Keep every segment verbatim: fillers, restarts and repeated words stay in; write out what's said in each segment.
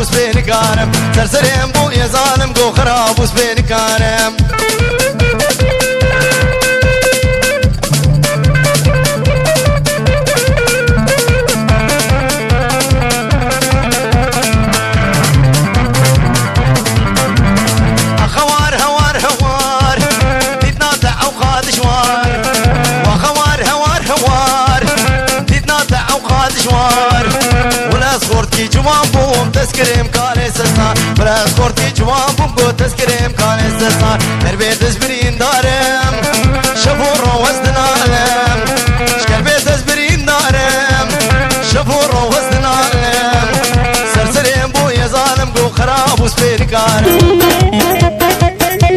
Spê nikarim, serserê em bû, yê zalim go xirab û spê nikarim. Xewar, hewar, hewar, dîtna te ewqa dijwar. Wa xewar, hewar, hewar, dîtna te ewqa dijwar. Wila ez xortkî ciwan bûm, tezkirêm kalê sestan. Wila ez xortkî ciwan bûm, got tezkirêm kalê sestan. Derbê dest birîndarim, şev û ro ez dinalim. Ji kerbê dest birîndarim, şev û ro ez dinalim. Serserê em bû, yê zalim go xirab û spê nikarim.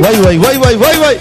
Vay, vay, vay, vay, vay, vay.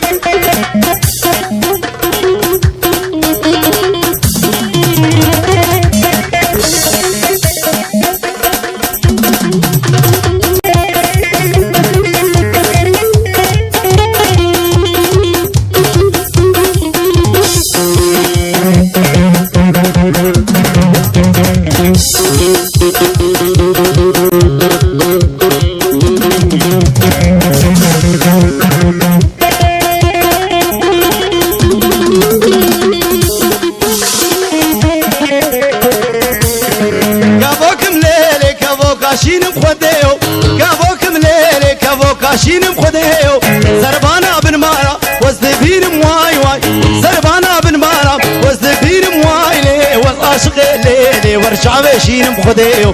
Kevokim lêlê, kevoka şînim Xwedê yo. Kevokim lêlê, kevoka şînim Xwedê yo. Serbana bin mara, wez dibînim way way. Serbana bin mara, wez dibînim way lê. Wez aşiqê lêlê, wer çavê şînim Xwedê yo.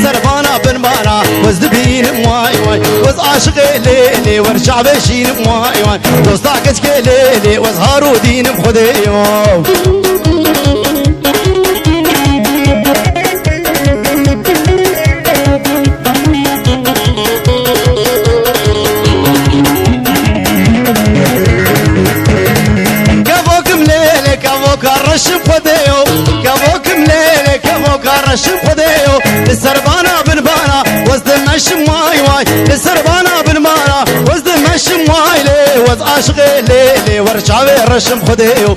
Serbana bin mara, wez dibînim way way. Wez aşiqê lêlê, wer çavê şînim way way. Dosta keçkê lêlê, wez har û dînim Xwedê yo. Kevokim lêlê, kevoka reşim Xwedê yo. Kevokim lêlê, kevoka reşim Xwedê yo. Li serbana bin mara, wez dimeşim way way. Li serbana bin mara, wez dimeşim way lê. Wez aşiqê lêlê, wer çavê reşim Xwedê yo.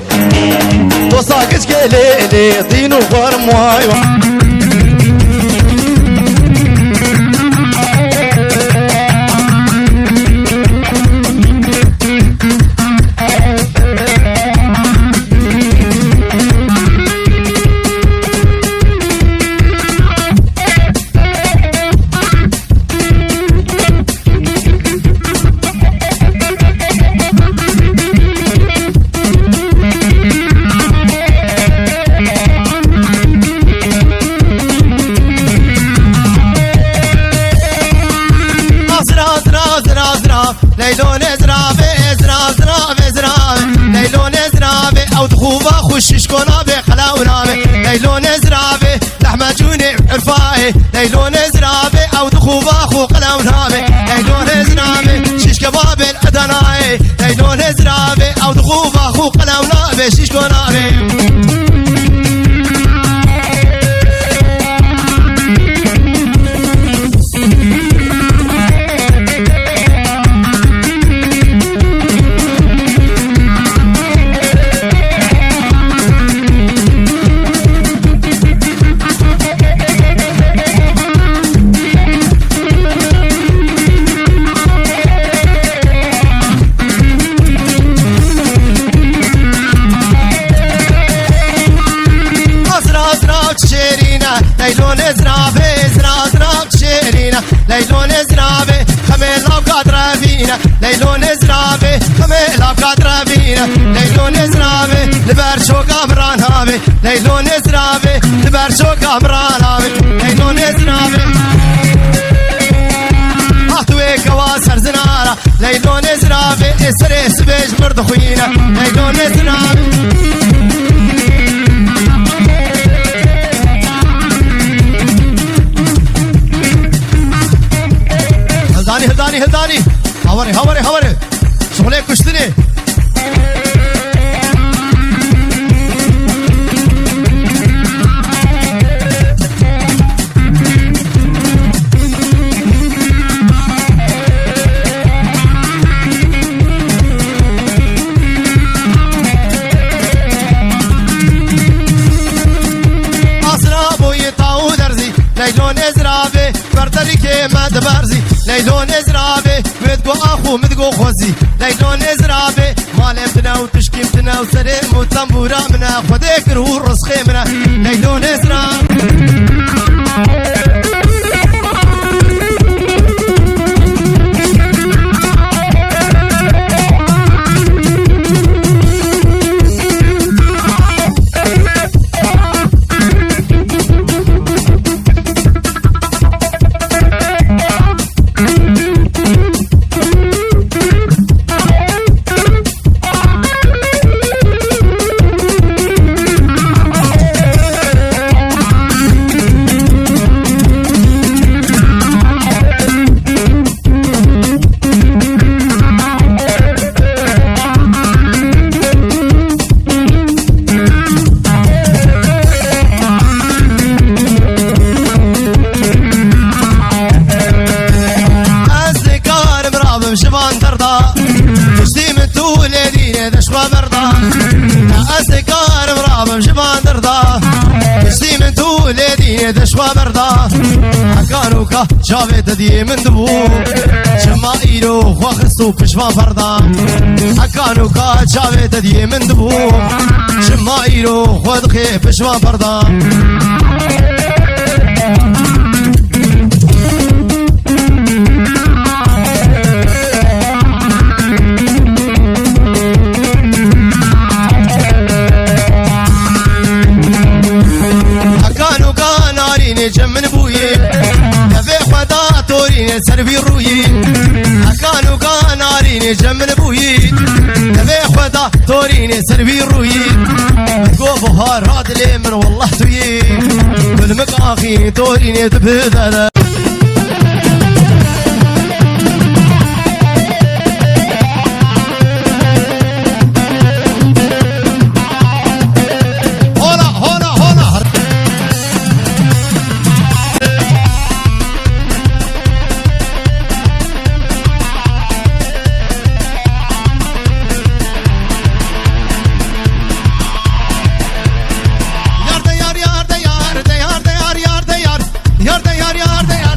Dosta keçkê lêlê, dîn û xwarim way way. Zira, zira, zira, zira. Leylonê zirave, zira, zirave, zirave. Leylonê zirave, ew dixuva xwe şişko nabe, qelew nabe. Leylonê zirave, Lehmecûnê Urfayê, leylonê zirabê, ew dixuva xwe qelew nabê. Leylonê zirabê, şîşke babê li Edenayê, leylonê zirabê, ew dixuva xwe qelew nabê, şîşko nabê. Zira, zira, çi şêrîne, leylonê zirabê, zira, zira, çi şêrîne, leylonê zirabê, xemê lavka direvîne, leylonê zirabê, xemê lavka direvîne, leylonê zirabê, li ber çoka min ranabê, leylonê zirabê, li ber çoka min ranabê, leylonê zirabê. Ah tu wê kewa ser zinara, leylonê zirabê, ê serê sibê ji mir dixwîne, leylonê zirabê. Hildanî, hildanî, hildanî. Hawarê, hawarê, hawarê. Şixulê kuştinê. Asra boyê taw derzî, leylonê zirabê, berderîkê me Rabê, wê digo axo, min digo xwezî. Leylo nêzirabê, malê min tine û tişkî min tine û serê min û tembûra min e. Xwedê kir û rizqê min e. Leylo nêzira. Ez nikarim rabim ji van derda. Piştî min tu lê dînê de ji xwe berda. Ez nikarim rabim ji van derda. Piştî min tu lê dînê de ji xwe berda. Hekan û ka çavê te diyê min dibû. Çima îro xwe xist û pişvan berda. Hekan û ka çavê te diyê min dibû. Çima îro xwe dixê pişvan berda. Hekan û ka narînê cem min bûyî. Devê xwe da torînê ser vî rûyî. Hekan û ka narînê cem min bûyî. Devê xwe da torînê ser vî rûyî. Go buhara dilê min, wallah tu yî. Gul min axî torînê tu bidere. Hola, hola, hola. Yar de yar, yar de yar, de yar de yar, yar de yar. Yar de yar, yar de yar.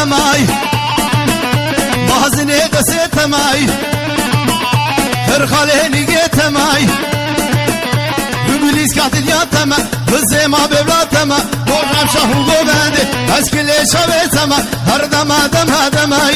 May, bazinê destê te may, her xalê nîgê te may, bi gulîska dilya te me, bi zêma bêvla te me, rojam şah û govendê, ez kilê şevê te me, her dema, dema, demay.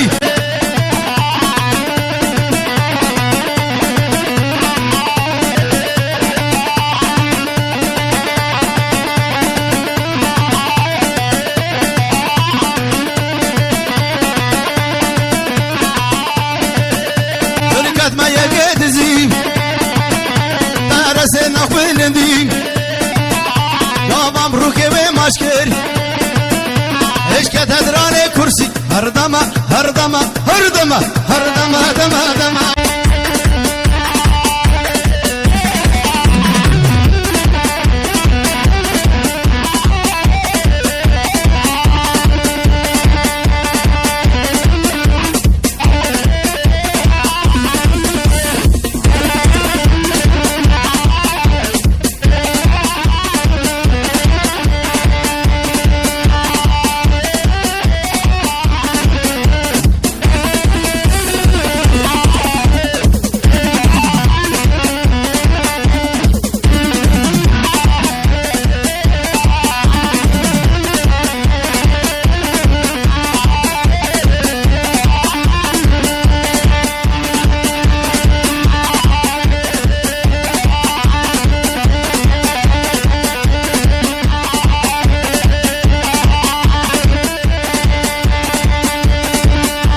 Xilqet me yekê dizî, teresê nexwilindî, gavam rûkê wê maç kir, eşke tedranê kursî, her dema, her dema, her dema, her dema, dema, dema.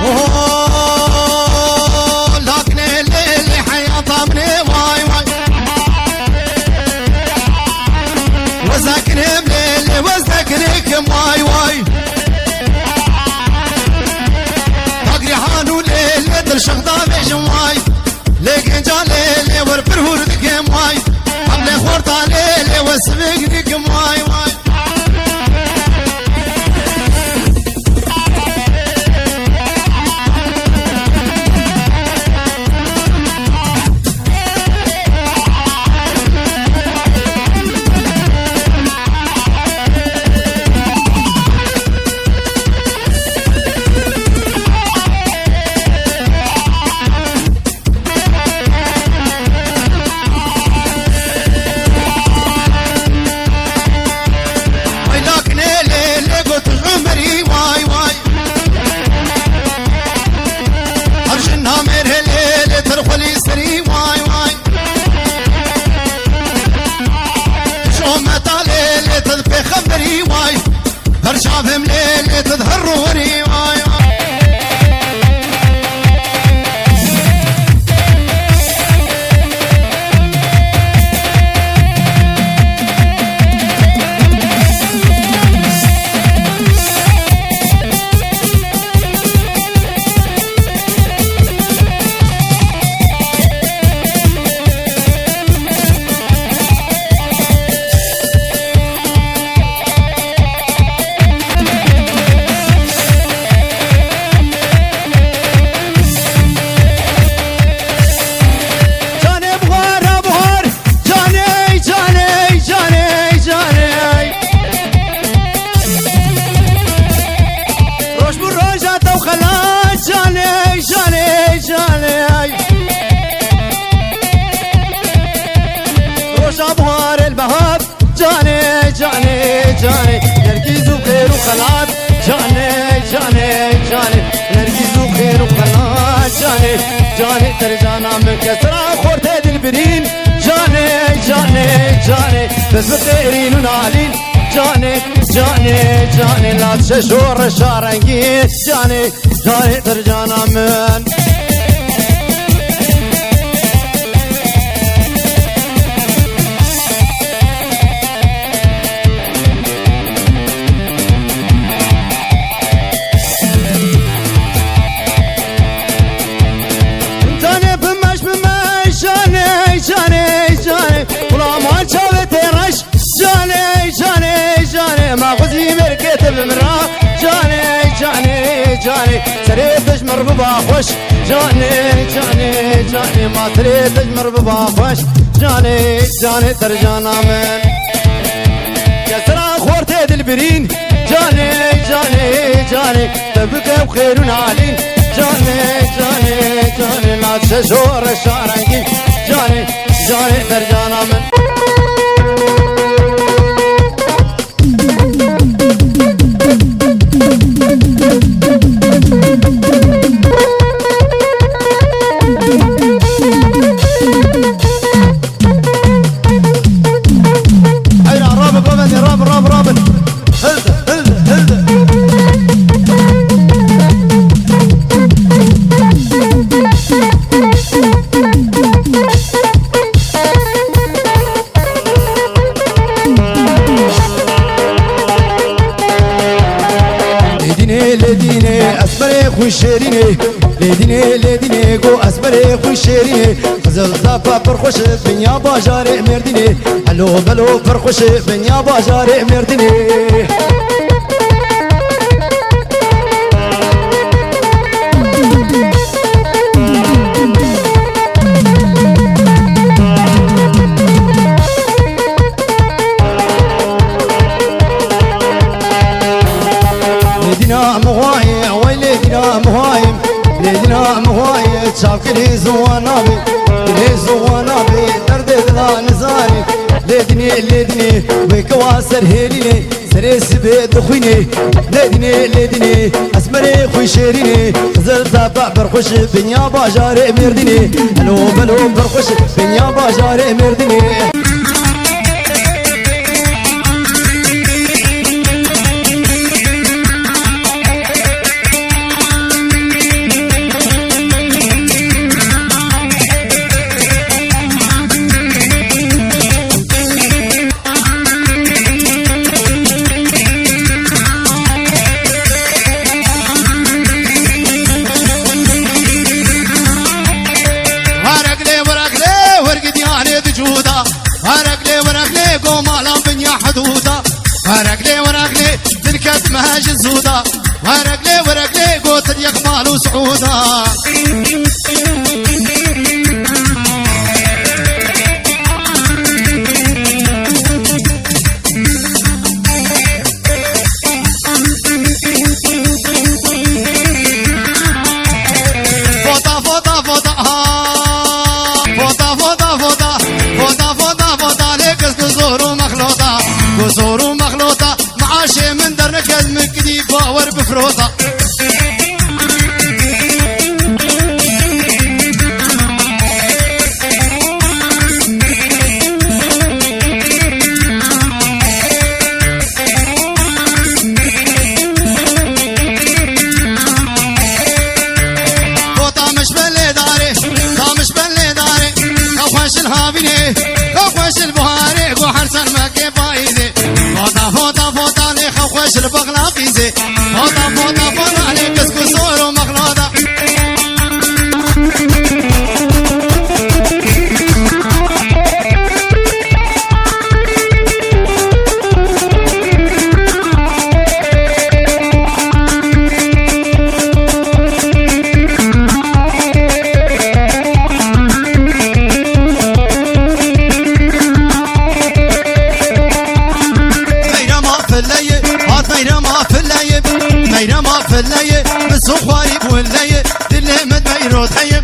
Oho, lakne lê lê heyata min ê, vay vay. Wezekine lê lê, wezekine kim, vay vay. Tagrihan û lê lê, dilşixda bêjim, vay. Lê genca lê lê, wer pirhûr dikim, vay. Em lê xorta lê lê, we sivik dikim, vay vay. Vay lakne lê lê, got Umerî, vay vay. Her jina mêrê lê lê, terxwelî serî, vay vay. Şometa lê lê, tid pêxemberî, vay. Her çavêm lê lê, tid her rowerî, vay vay. Canê buhara buhar, canê, canê, canê, canê. Roj bû roja te û xelat, canê, canê, canê. Roja buharê li behar, canê, canê, canê. Nergîz û xêr û xelat, canê, canê, canê. Nergîz û xêr û xelat, canê, canê. Tercana min kesra xortê dilbirîn, canê, canê, canê. Bi zixêrîn û nalîn, canê, canê, canê. Lat şeş û reşa rengîn, canê, canê. Tercana min. Canê bimeş bimeş, canê, canê, canê. Xula ma çavê tê reş, canê, canê, canê. Ma xwezî mêrkê te bimira, canê, canê, canê. Serê te ji mir biba xweş, canê, canê, canê. Ma serê te ji mir biba xweş, canê, canê, tercana min. Kesra xortê dilbirîn, canê, canê, canê. Te Bike xêr û nalîn, canê, canê, canê, naçe jor şarengîn, canê, canê mercana min. Heyra, rabin, rabin, rabin, rabin, rabin. Hilde, hilde, hilde. Lê dînê, lê dînê, esmerê xwe şêrînê. Lê dînê, lê dînê, go esmerê xwe şêrînê. Qizil tepe pir xweş e, dinya bajarê Mêrdînê. Helo belo pir xweş e, dinya bajarê Mêrdînê. Lê dîna mixwayê, wey lê dîna mixwayê, lê dîna mixwayê, çavkirî ziwan nabê, dilê ziwan nabê, derdê dila nizanê. Lê dînê, lê dînê, wê kewa ser hêlînê, serê sibê dixwînê. Lê dînê, lê dînê, esmerê xwe şêrînê. Qizil tepe berxweş, dinya bajarê Mêrdînê. Elo belo berxweş, dinya bajarê Mêrdînê. Herek lê werek lê wergidiyane di cuda. Herek lê werek lê gomalan binya hudûda. Herek lê werek lê dilket mehej zûda. Werek lê werek lê gotin yek mal û suûda. Vota, vota, vota, ha. Vota, vota, vota. Vota, vota, vota, lê kes ku zor û mexlota. Ku zor û mexlota. Meaşê min derneket, min kidî bawer bifrota. Xo tamiş ben lê darê, tamiş ben lê darê. Xew xweş li havînê, xew xweş li buharê, go her ser mekê payîzê. Fota, fota, fota lê xew xweş li bexlaqîzê. Fota, fota, fota lê kes ku zor û mexlada. Meyrema fileye, hat meyrema fileye, meyrema fileye, bi soxwarî bûleye, dilê min meyroteye.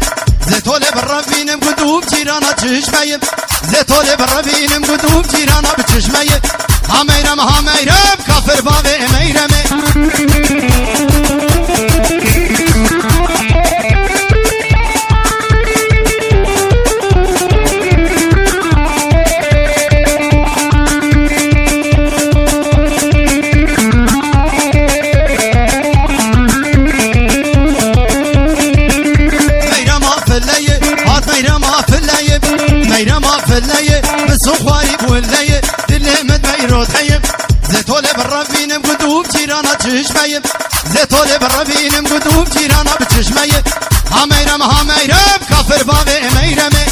Zê tolê bi revînim gundûm cîrana çişmeyim. Zê tolê bi revînim gundûm cîrana bi çişmeyim. Ha meyrem, ha meyrem, kafir bavê meyremê. Meyrema fileye, hat meyrema fileye, meyrema fileye, bi soxwarî bûleye, dilê min meyroteye. Zê tolê bi revînim gundûm cîrana çişmeyim. Zê tolê bi revînim gundûm cîrana bi çişmeyim. Ha meyrem, ha meyrem, kafir bavê meyremê.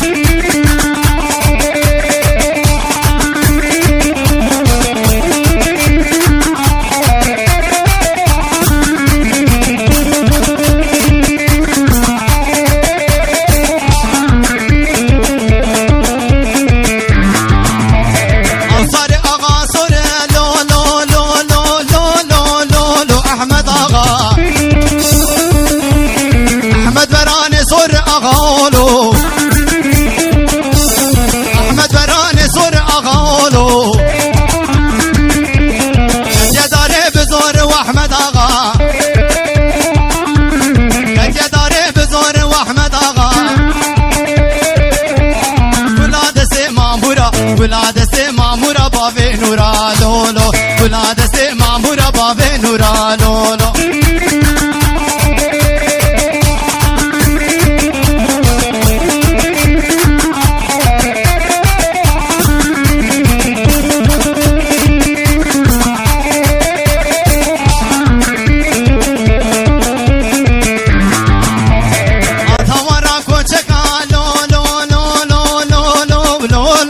Ansarê axa sore, lo, lo, lo, Ehmed axa. Ahmet Axa. Keke darê bizor û Ahmet Axa. Gula destê Mamûra, gula destê Mamûra bavê Nûra lolo. Gula destê Mamûra bavê Nûra lolo. Atawara koçeka lo, lo,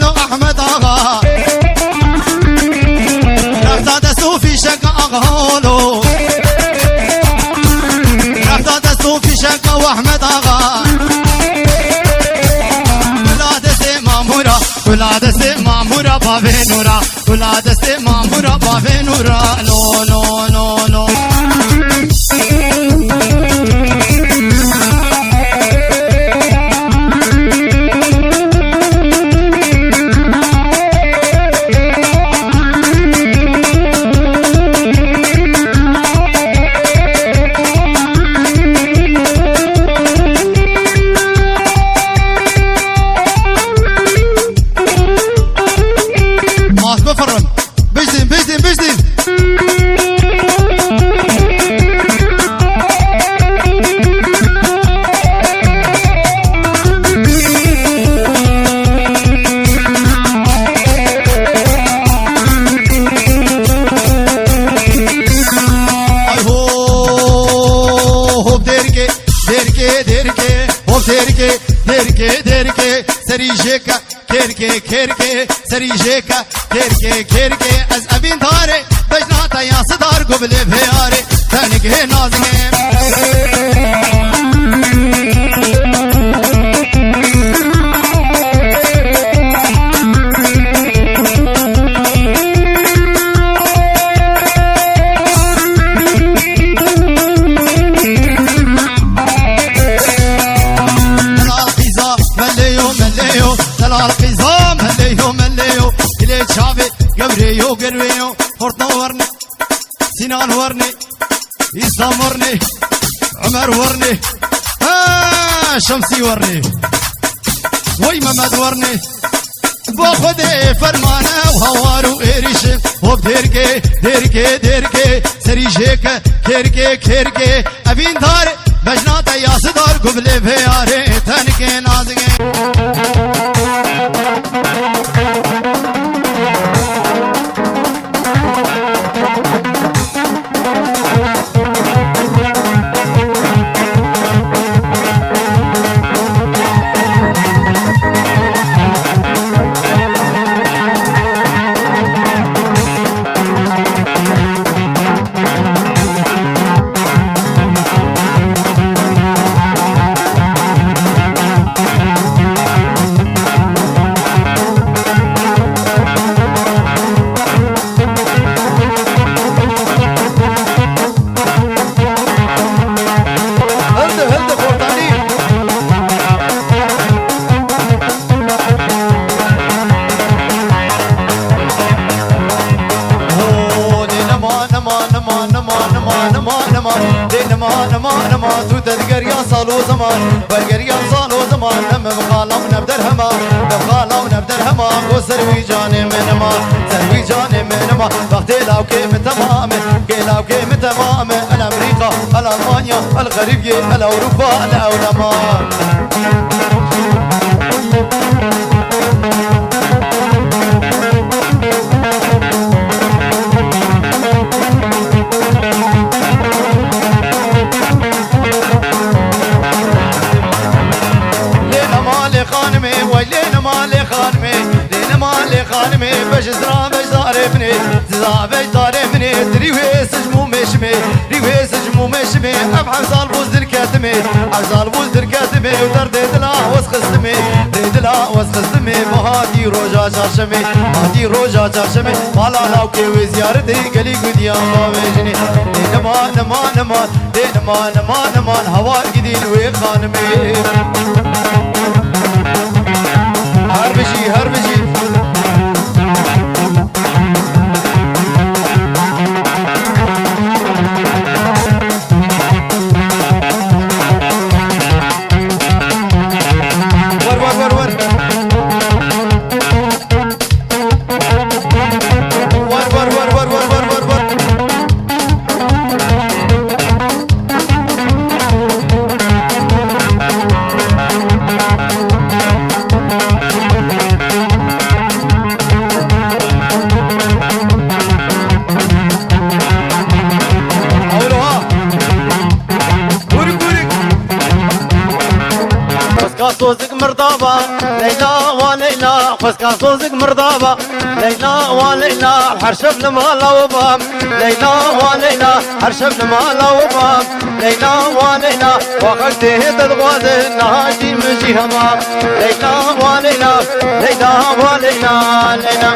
lo, Ahmet Axa. Rexta dest û fîşeka Axa lo. Rexta dest û fîşeka Ahmet Axa. Gula destê Mamûra, gula destê Mamûra bavê Nûra. Gula destê Mamûra bavê Nûra lo, lo, lo, lo. Mas bifirin. Bizdin, bizdin, bizdin. Ay ho, hop derke, derke, derke, hop derke, derke, derke, serî jêka. Kêrkê, kêrkê, serî jêke, kêrkê, kêrkê, ez evîn darê, bejna te ya sidar gubilê veyarê, tenigê nazgê. Delal qîza, meleyo, meleyo. Delal qîza meleyo meleyo, gilê çavê gewrê yo gerwê yo. Hortno werne, Sinan werne, Îslam werne, Ömer werne, ha, Şemsî werne, Wey Mehmet werne. Bo Xwedê fermane û hawar û êrîşe. Hop derke, derke, derke, serî jêke, kêrke, kêrke. Evîndar, bejna te ya sidar, guvilê veyarê, tenike nazike. Hildi, hildi, Xortanî. Ho, lê nema, nema, nema, nema, nema, nema, nema. Lê nema, nema, nema, tu te digeriya sal û zeman. Wergeriya sal û zeman, ne min xala û ne bi derhema. Ne xala û ne bi derhema, go ser wî canê min nema. Ser wî canê min nema. Wextê lawkê min temam e, kê lawkê min temam e. El Amerîka, el Almanya, el Xerîbiyê, el Ewropa, el Ewlema. Lê nema lê xanimê, wey lê nema lê xanimê, lê nema lê xanimê, bej zira bej zarê min ê, zira bej zarê min ê, dirî wê sicm û mêşimê, rî wê sicm û mêşimê, ev hezal bûz dirketimê, hezal bûz dirketimê, û derdê dila wez xistimê, dê dila wez xistimê, bahatî roja çarşemê, hatî roja çarşemê, mala lawkê wê ziyaretê, gelî gudiyan bavêjinê, dê nema, nema, nema. Dê niman, niman, niman, hawar gidîn wê xanimê. Her bijî, her bijî. Sozik mirdaba, Leyla wa Leyla, xwezka sozik mirdaba, Leyla wa Leyla, her şev li mala we ba, Leyla wa Leyla, her şev li mala we ba, Leyla wa Leyla, wa xektê te dixwazin, niha jî min jî hema, Leyla wa Leyla, Leyla wa Leyla, Leyla.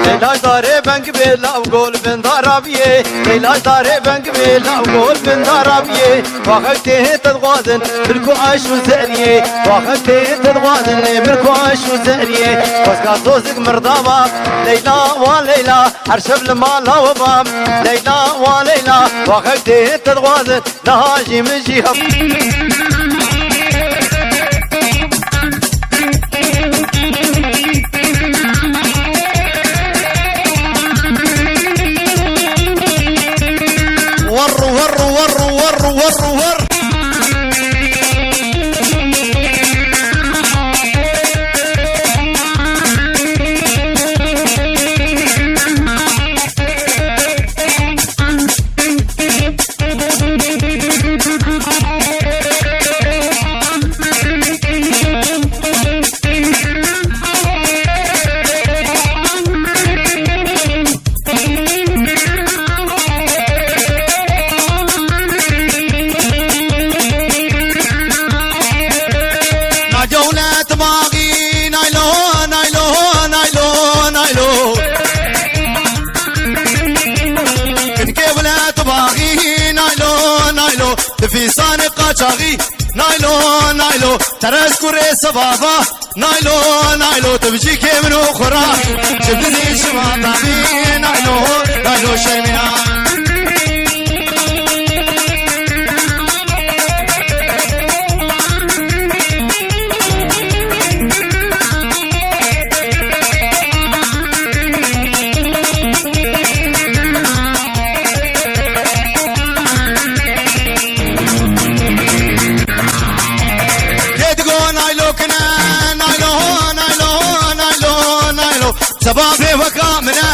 Leyla ji darê beng bê law gol bin dara biyê. Leyla ji darê beng bê law gol bin dara biyê. Waxek tê te dixwazin, bil ku aş û zeriyê. Waxek tê te dixwazin, bil ku aş û zeriyê. Xwezka sozik mirdaba, Leyla wa Leyla. Her şev li mala we ba, Leyla wa Leyla. Waxek tê te dixwazin, niha jî min jî hep. Wer, wer, wer, wer, wer, wer. Na dewlet baxî, naylo, naylo, naylo, naylo. Kinkê wile tu baxî, naylo, naylo. Tifîsan qaçaxî, naylo, naylo. Teres kurê sevava, naylo, naylo. Tu bijî kê min û xura. Ji dilî şima tabî, naylo, naylo şermîna. Yê digo naylo kine, naylo, naylo, naylo, naylo. Sebabê weka min e,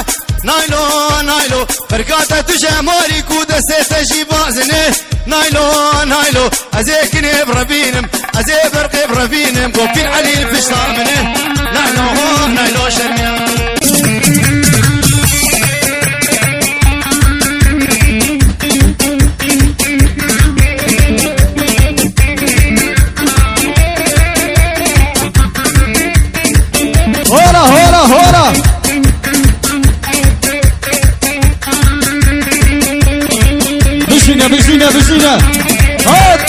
naylo, naylo. Bergata tu je morî ku destê te jî bazine, naylo, naylo. Ez ê kinê birevînim, ez ê berqê birevînim. Gopîn Elî li pişta min e, naylo, naylo şermiya. Hora, hora, hora. Bijîne, bijîne, bijîne. Hat.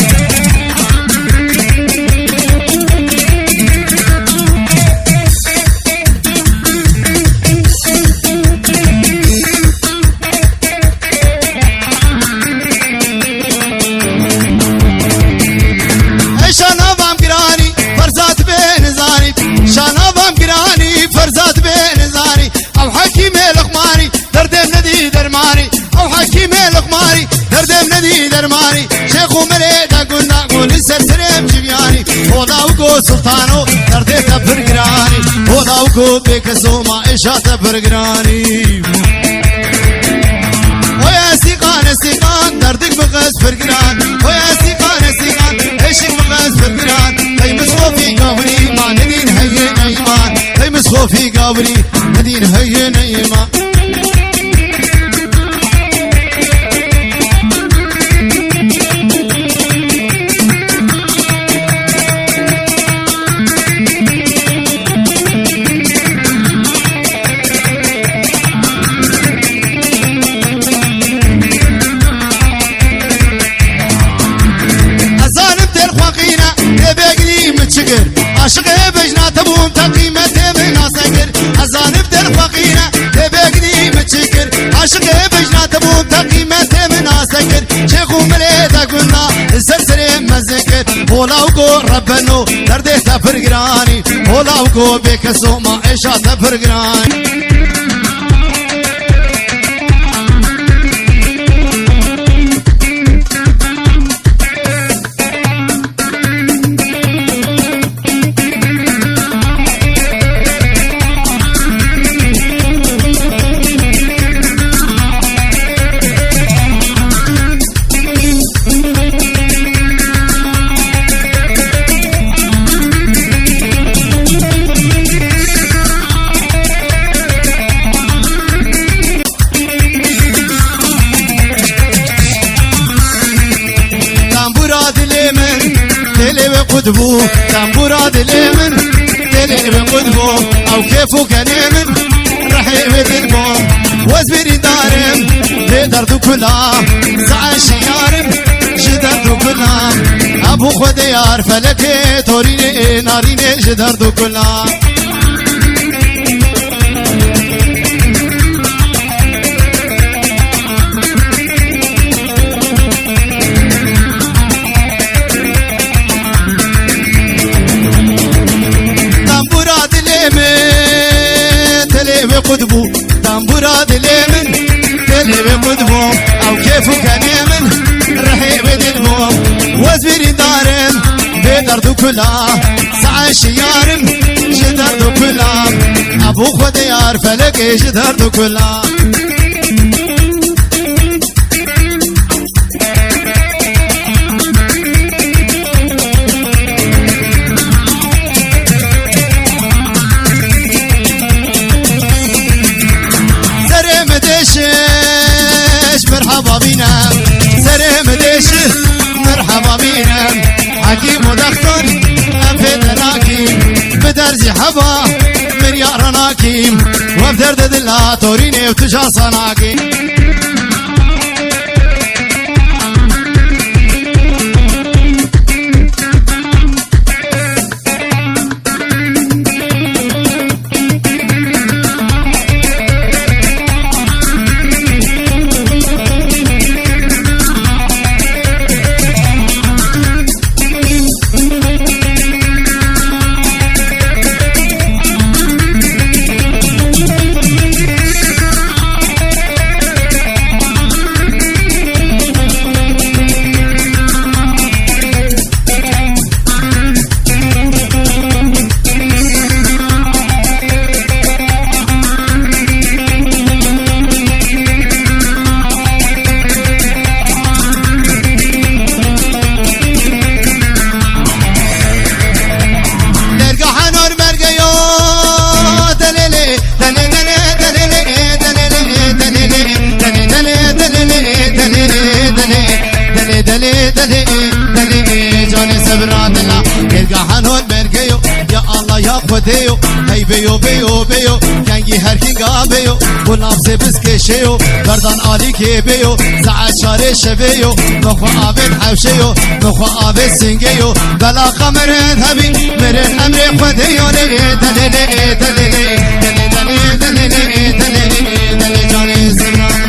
Ey şanavam giranî, ferzat bê nizanî. Şanavam giranî, ferzat bê nizanî. Ew hekîmê Luqmanî, derdê min nedî dermanî. Ew hekîmê Luqmanî, derdê min nedî dermanî. Şêx û melê de gunda, gul li ser serê min civiyanî. Hola û go sultano, derdê te pir giranî. Hola û go bêkeso ma êşa te pir giranî. Oya sîqan, sîqan, derdik bi qez pir giran. Oya sîqan, sîqan, êşik bi qez pir giran. Hey misxofî gavurî ma nedîn heye neyman. Hey misxofî gavurî nedîn heye neyman. Ez zanim tên xweqîne, tê bêgirî min çi kir? Aşiqê bejna te bûm, te qîmetê min nas nekir. Ez zanim tên xweqîne, tê bêgirî min çi kir? Aşiqê bejna te bûm, te qîmetê min nas nekir. Şêx û milê te gunda, li ser serê me zikir. Hola û go rebeno, derdê te pir giranî. Hola û go bêkeso ma êşa te pir giranî. Dibû tembûra dilê min, dilê min qut bû, ew kêf û kenê min, rihê wê dil bû. Wez birîndar im, bê derd û kula, saet şiyar im, ji derd û kula. Ebû Xwedê yar, felekê torînê, narînê ji derd û kula. Tembûra dilê min, dilê wê qut bû. Tembûra dilê min, dilê wê qut bû. Ew kêf û kenê min, rihê wê dil bû. Wez birîndar im, bê derd û kula. Saet şiyar im, ji derd û kula. Ebû Xwedê yar, felekê ji derd û kula. Serê min dêşiş, merhaba bîne. Serê min dêşiş, merhaba bîne. Hekîm û dextor, em pê te nakîm. Bi derzî heba, miryara nakîm. Wef derde dila torînê û tu ca sanakî. Dergahê nor bergeyo, delele, dele, dele, delele, delele, delele, dele, dele, delele, delele, dele, dele, dele, dele, dele, canê sebra dila. Dergahê nor bergeyo, ya Allah ya Xwedê yo, hey beyo, beyo, beyo, kengî her kinga beyo, bu nabzê bizkêşeyo, berdan alîkê beyo, saet çarê şevê yo, nexwe avêt hewşe yo, nexwe avêt singê yo, bela qemerên hebî, mirin emrê Xwedê yo, lê, delê, lê, delê, lê, delê, delê, delê, lê, delê, lê, delê, canê zimran.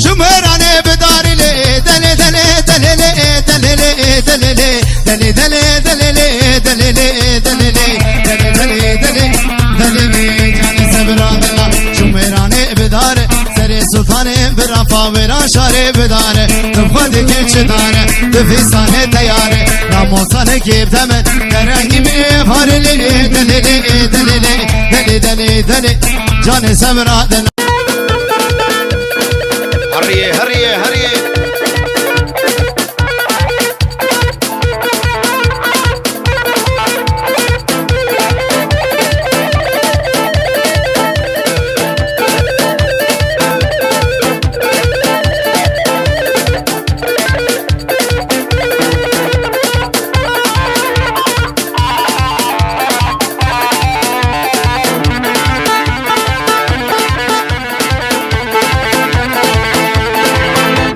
Ji mêranê bidarî lê, delê, delê, delê, lê, delê, lê, delê, lê. Delê, delê, delê, lê, delê, lê, delê, lê, delê, delê, delê, delê, lê, canê sebra dila, ji mêranê bidare, serê sultanê bira favêra şarê bidare, tu xwe dikê çi dare, tu fîsanê teyare, namosanê kêf deme, derengî mi varê lê, delê, lê, delê, lê, delê, delê, delê, canê sebra dila. Heriyê, heriyê, heriyê.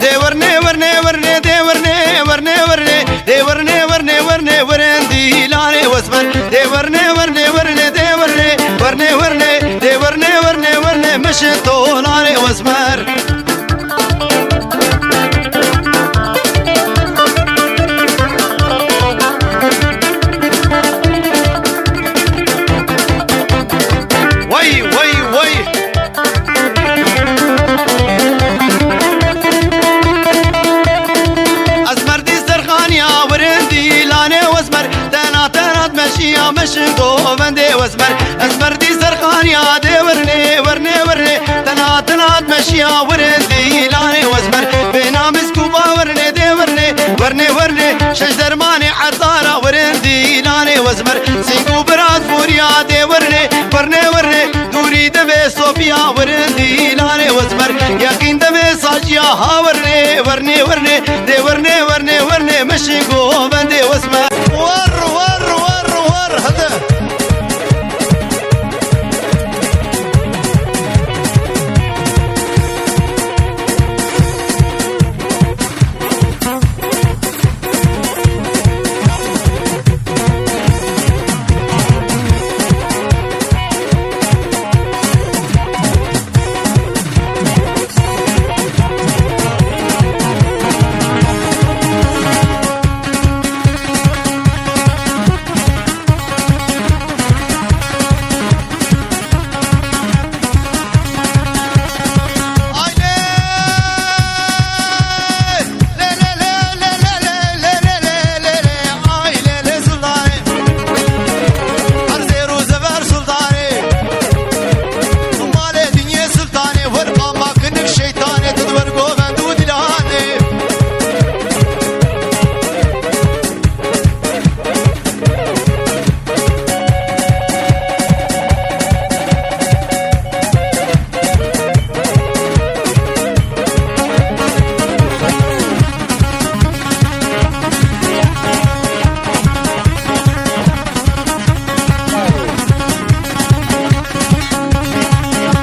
Dê wernê, wernê, wernê, dê wernê, wernê, wernê, dê wernê, wernê, wernê, wernê, dîlanê wesmer. Dê wernê, wernê, wernê, dê wernê, wernê, wernê, dê wernê, wernê, wernê, mişin tolanê wesmer. Wey, wey, wey. Ez merdî serxaniya wirin dîlanê wesmer, tena tena dimeşiya mişin govendê wesmer. Ez merdî serxaniya dê wernê, wernê, wernê, tena tena Meşiya wirin dîlanê wezmer, bêna misk û bawernê dê wernê, wernê wernê, şeş dermanê erdara wirin dîlanê wezmer, sîng û birat fûriya dê wernê, wernê wernê, dûrî devê sofiya wirin dîlanê wezmer, yeqîn devê saciya ha wernê, wernê wernê, dê wernê wernê wernê, meşî govendê wezmer. Wer, wer, wer, wer, hede.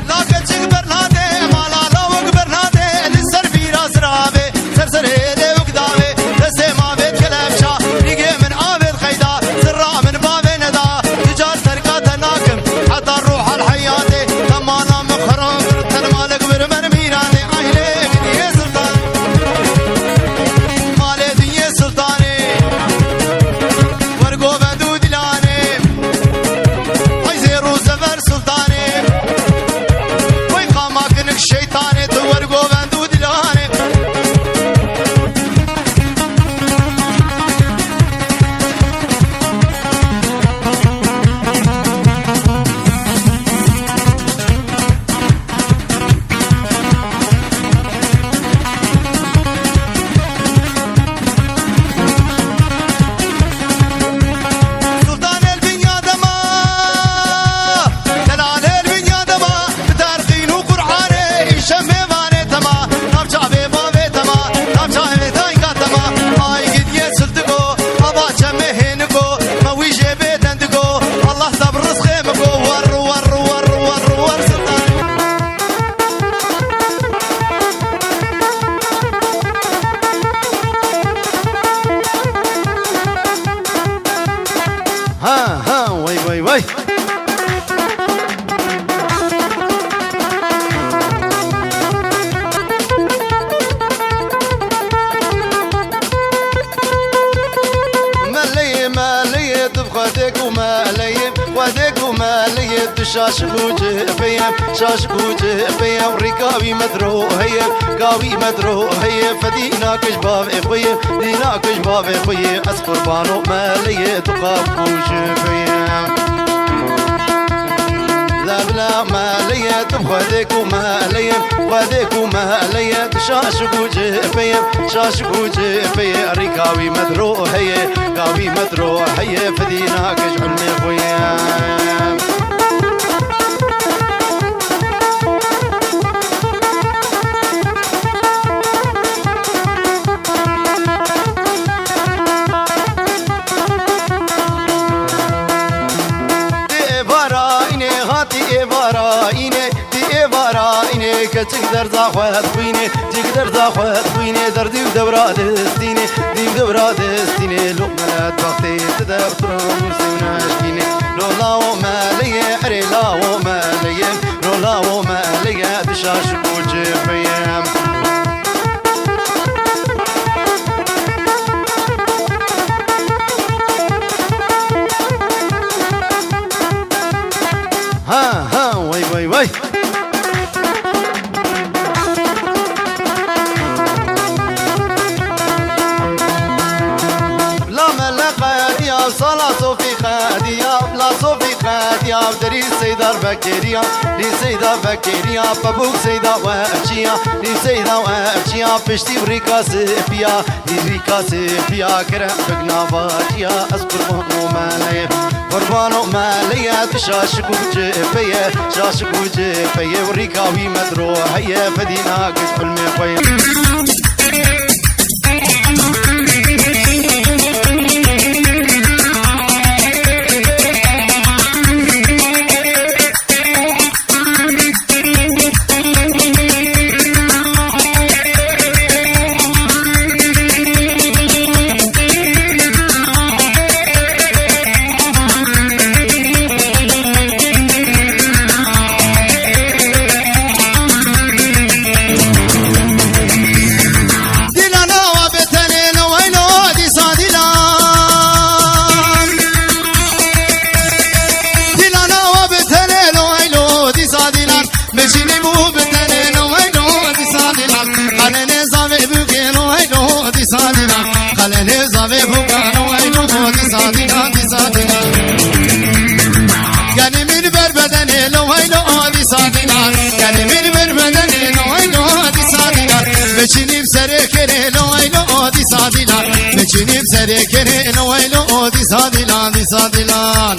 Nakeçik bernade, mala lawik bernade, li ser vîra ziravê. Ser serê dewik davê, destê ma vêt kelepça, rîgê min avêt qeyda, sirra min bavê neda, dicar terka te nakim, heta ruhal heyatê, temana min xeran kir, termalek bir mermîranê, aylê dinyê sultan, malê dinyê sultanê, wer govend û dilanê, ay zêr û zever sultanê, way qama kinik şeytanê, tu wer govend û dilanê. Sultan el binya dema, delal el binya dema, bi terqîn û Qur'anê, îşe mêvanê tema, navça bê bavê tema, navça hêdayka tema, ay gidiye siltiko, ava çemê hêniko, me wî jê bê dendiko, Allah te bi rizqê miko, war, war, war, war, war, sultan. Ha, ha, vay, vay, vay. Meleyê, meleyê, tu bi Xwedê ku meleyê, Xwedê ku meleyê, tu şaş û cihpeyê, şaş û cihpeyê, rîka wî me dro heye, ka wî me dro heye, fedî nakij bavê xwe ye, dî nakij bavê xwe ye, ez qurbano meleyê, tu xaf û cihpeyê. La bila meleyê, tu bi Xwedê ku meleyê, Xwedê ku meleyê, tu şaş û cihpeyê, şaş û cihpeyê, rîka wî me dro heye, ka wî me dro heye, fedî nakij ilmê xwe ye. Tê êvara înê, ha tê êvara înê, tê êvara înê, keçik derza xwe dixwînê, cik derza xwe dixwînê, derdî û dewra distînê, dî û dewra distînê, loqmet bextê ti de xuran û sewna şkînê, lo lawo meleyê, erê lawo meleyê, lo lawo meleyê, di şaş û cihpeyê. Ha, ha, vay, vay, vay. La mele qediya, sala Sofî qediya, la Sofî qediya, Derî seyda vekeriya, nî seyda vekeriya, pebûk seyda we evçiya, nî seyda we evçiya, piştî rîka sipiya, nî rîka sipiya, kerem bik navaciya, ez qurbano meleye, qurbano meleye, tu şaşik û cipeye, şaşik û cipeye, û rîka wî metro heye, fedî nakis hulmê xwe ye. Dîlan awa bi tenê lo weylo dîsa dîlan. Dîlan awa bi tenê lo weylo dîsa dîlan. Meşînî bû bi tenê lo weylo dîsa dîlan. Xalê nê zavê bûkê lo weylo dîsa dîlan. Xalê nê zavê bûka lo weylo dîsa dîlan, dîsa dîlan. Genî min ber bedenê lo weylo dîsa dîlan. Genî min ber bedenê lo weylo dîsa dîlan. Meşînî bi serê kerê lo weylo dîsa dîlan. Meşînî bi serê kerê lo weylo dîsa dîlan, dîsa dîlan.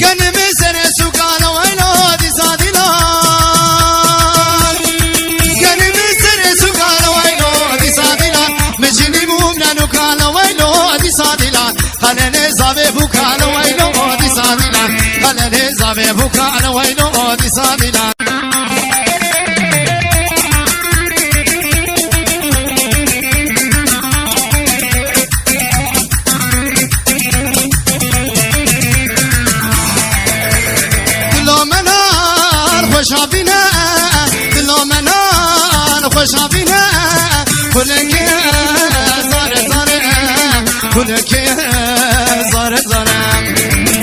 Genî min serê sûkan weylo dîsa dîlan. Genî min serê sûkan weylo dîsa dîlan. Min jî nî mûm nenûkan weylo dîsa dîlan. Xalê nê zavê bûkan weylo dîsa dîlan. Xalê nê zavê bûkan weylo dîsa dîlan. Dilo me nan xweş avîne, dilo me nan xweş avîne, xulekê zare zare, xulekê zare zare.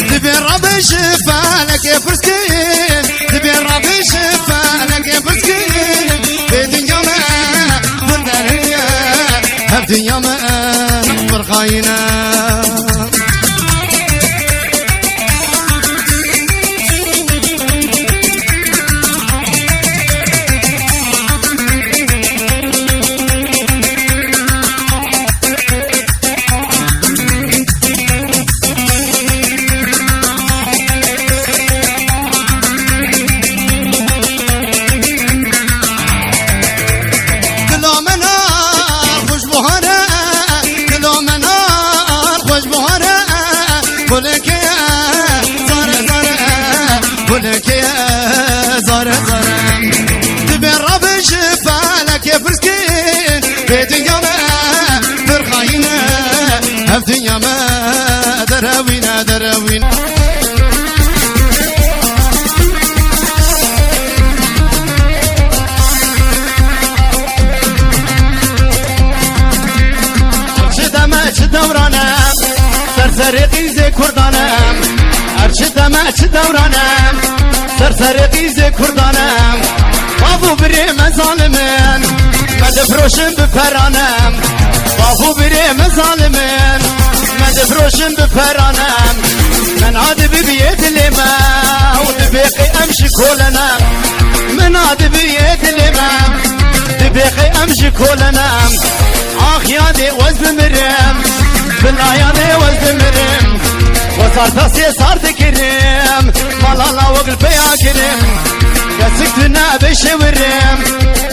Dibê rabê ji felekê pirs kirin, dibê rabê ji felekê pirs kirin. Bê dinya me pir derê ye, hev dinya me pir xayîn e. Dilo me nan xweş buhar e, dilo me nan xweş buhar e, xulekê zare zare, xulekê zare zare. Dibê rabê ji felekê pirs kirin, bê dinya me pir xayîn e, hev dinya me derewîne, derewîne. Çi deme çi dewran e, ser serê qîzê kurdan e. Her çi deme çi dewran e, ser serê qîzê kurdan e. Bav û birê me zalim in, me difroşin bi peran e. Bav û birê me zalim in, me difroşin bi peran e. Min a dibibiyê dilê me, û dibê qey em ji kole ne. Min a dibiyê dilê me, dibê qey em ji kole ne. Ax yadê wez bimirim, bila yadê wez bimirim. Wezar tasê sar dikirim, mala lawek li peya kirim. Kesik tu ne bê şewirim,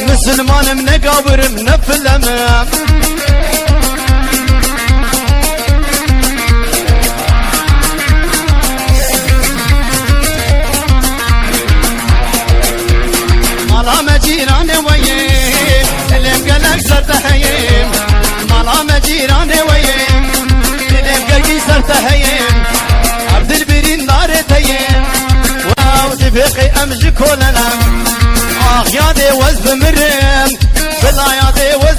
misilmanim ne gawirim, ne filemim. Mala me cîranê we ye, dilê min gelek ser te heye. Mala me cîranê we ye, dilê min gelkî ser te heye. Ev dil birîndarê te ye. Wow, dibê qey em ji kole ne. Ax yadê wez bimirim, bila yadê wez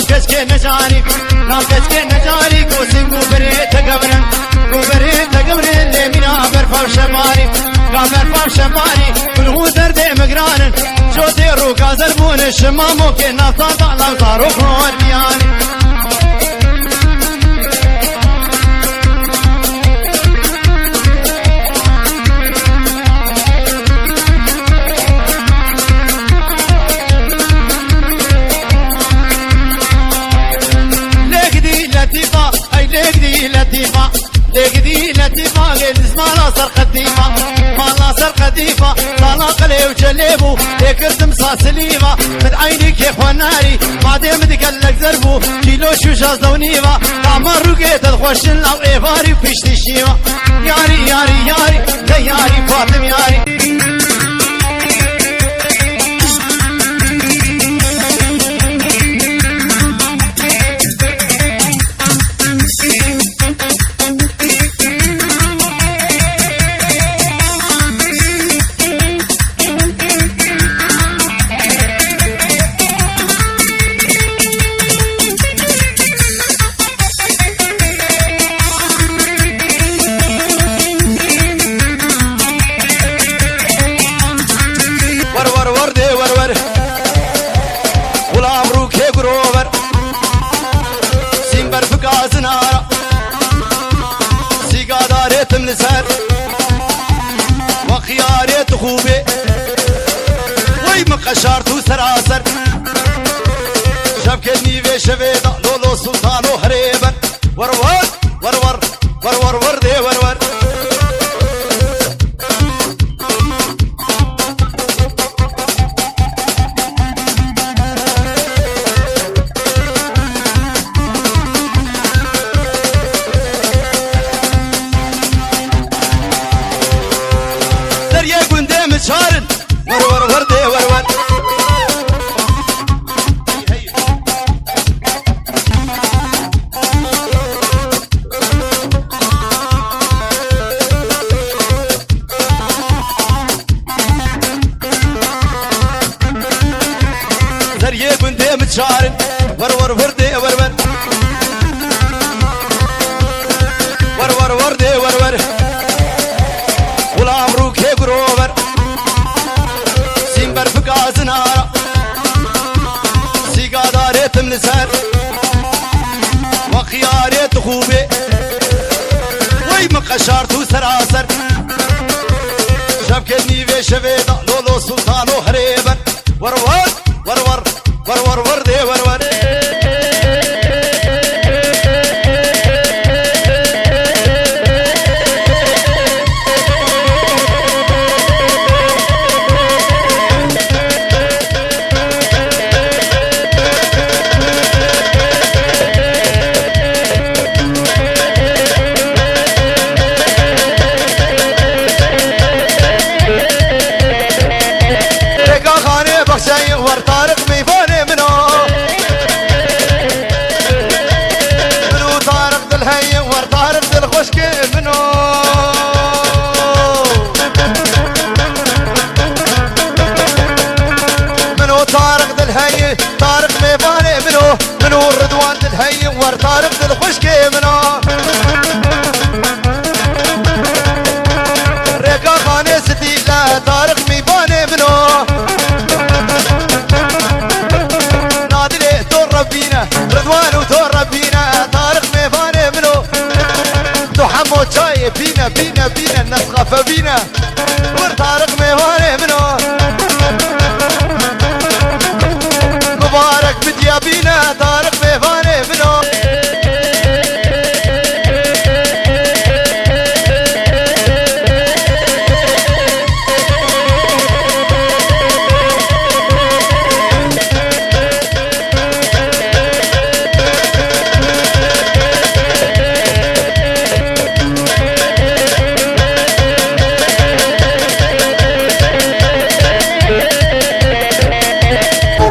Keşke necarî, na keşke necarî, gosim ku berê te gewrin, ku berê te gewrin, lê mîna berfa û şemarî, ka berfa û şemarî, kulhû derdê min giranin, jotê rûka zer bûne, şima mokê naftan da lan zarok hor biyanî. Lêk dî letîfa, ey lêk dî letîfa, lêk dî letîfa, gel zmana ser qedîfa, mala ser qedîfa, sala qelê û celê bû, lê kirdim sa silîva, min eynî kê xwe narî, madê min digelek zer bû, kîlo şûja zewnîva, dama rûgê te xweşin law êvarî û piştî şîva. Yarî, yarî, yarî, te yarî, Fatim yarî. Wer wer wer dê wer wer. Xulam rûkê gurover. Sîmber bika zinara. Sîga darê tim li ser. Wexiyarê tu xûbê. Wey min qeşar tu seraser. Şevkê nîvê şevê da lolo sultano herê ber. Wer wer, wer wer, wer wer, wer dê wer wer. Deriyê gundê min çarin, wer wer wer dê wer wer. Deriyê gundê min çarin, wer wer wer dê wer wer. Wer wer wer dê wer wer. Xulam rûkê gurover. Sîmber bika zinara. Sîga darê tim li ser. Wexiyarê tu xûbê. Wey min qeşar tu seraser. Şevkê nîvê şevê da lolo sultano herê ber. Wer wer, wer wer, wer wer wer dê wer wer. Rêka xanê baxçeyê wer Tariq mêvanê min o. Min û Tariq dil heye wer Tariq dil xweşkê min o. Min û Tariq dil heye, Tariq mêvanê min o. Min û Ridwan dil heye wer Tariq dil xweşkê min o. Rêka xanê stîle Tariq mêvanê min o. Nadilê to Rebîne, Ridwan û to Rebîne, Tariq mêvanê min o. Tu hemo çayê bîne, bîne, bîne, nesqafe bîne. Wir Tariq mêvanê min o. Mubarek bidiya bîne, Tariq mêvanê min o.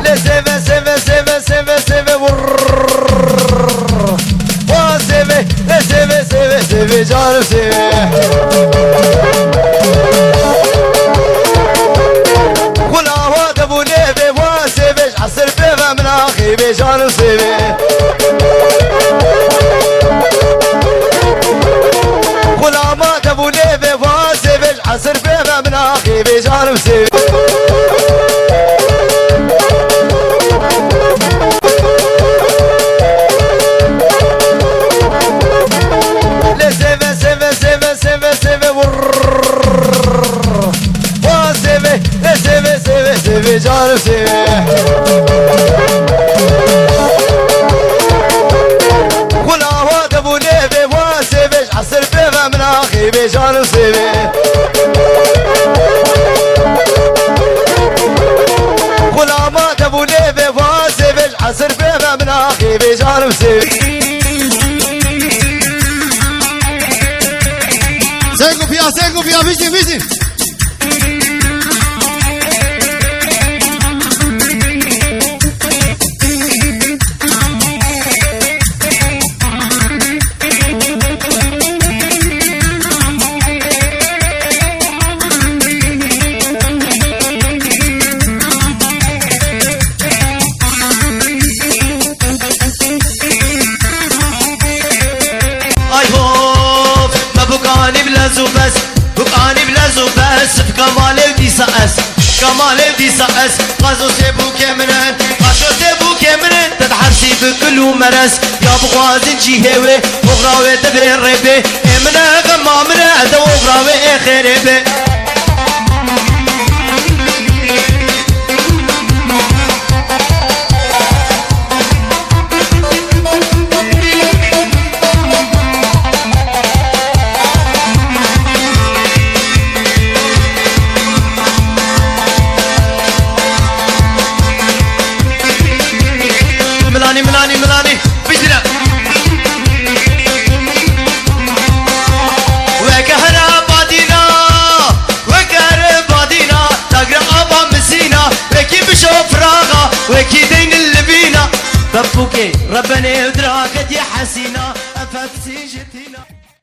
Lê sêve, sêve, sêve, sêve, sêve, vurr. Wa sêve, lê sêve, sêve, sêve, canim sêve. Xula wa debû lê vê, wa sêve, ji esir pê ve min axê. Vê canim sêvê. Xulama dev û lêvê va sêvê ji esir pê ve min axê vê canim sêvê. Lê sêvê, sêvê, sêvê, sêvê, sêvê, vurr. Va sêvê, lê sêvê, sêvê, sêvê, canim sêvê. Xula va dev û lêvê va sêvê, ji esir pê ve min axê vê canim sêvê. Xula ma dev û lêvê va sêvê, ji esir pê ve min axê vê canim sêvê. Sêr û piya, sêr û piya, vîjin, vîjin. Ay hof, me bukanî bi lez û bes, bukanî bi lez û bes, bi Kemalê û dîsa ez, Kemalê û dîsa ez, qazo sê bûkê min in, qaşo sê bûkê min in, te di hepsî bi kul û merez, ya bixwazin cîhê wê, oxra wê te birê rê bê, ê min e xema min e, de oxra wê ê xêrê bê. Milanî, milanî, milanî, bijîne. Weke here badîna, weke here badîna, dagre ava mizîna, wekî bişo firaxa, wekî deyn li bîna. Bepûkê rebenê û dirake diye hesîna, efefsî ji tîna.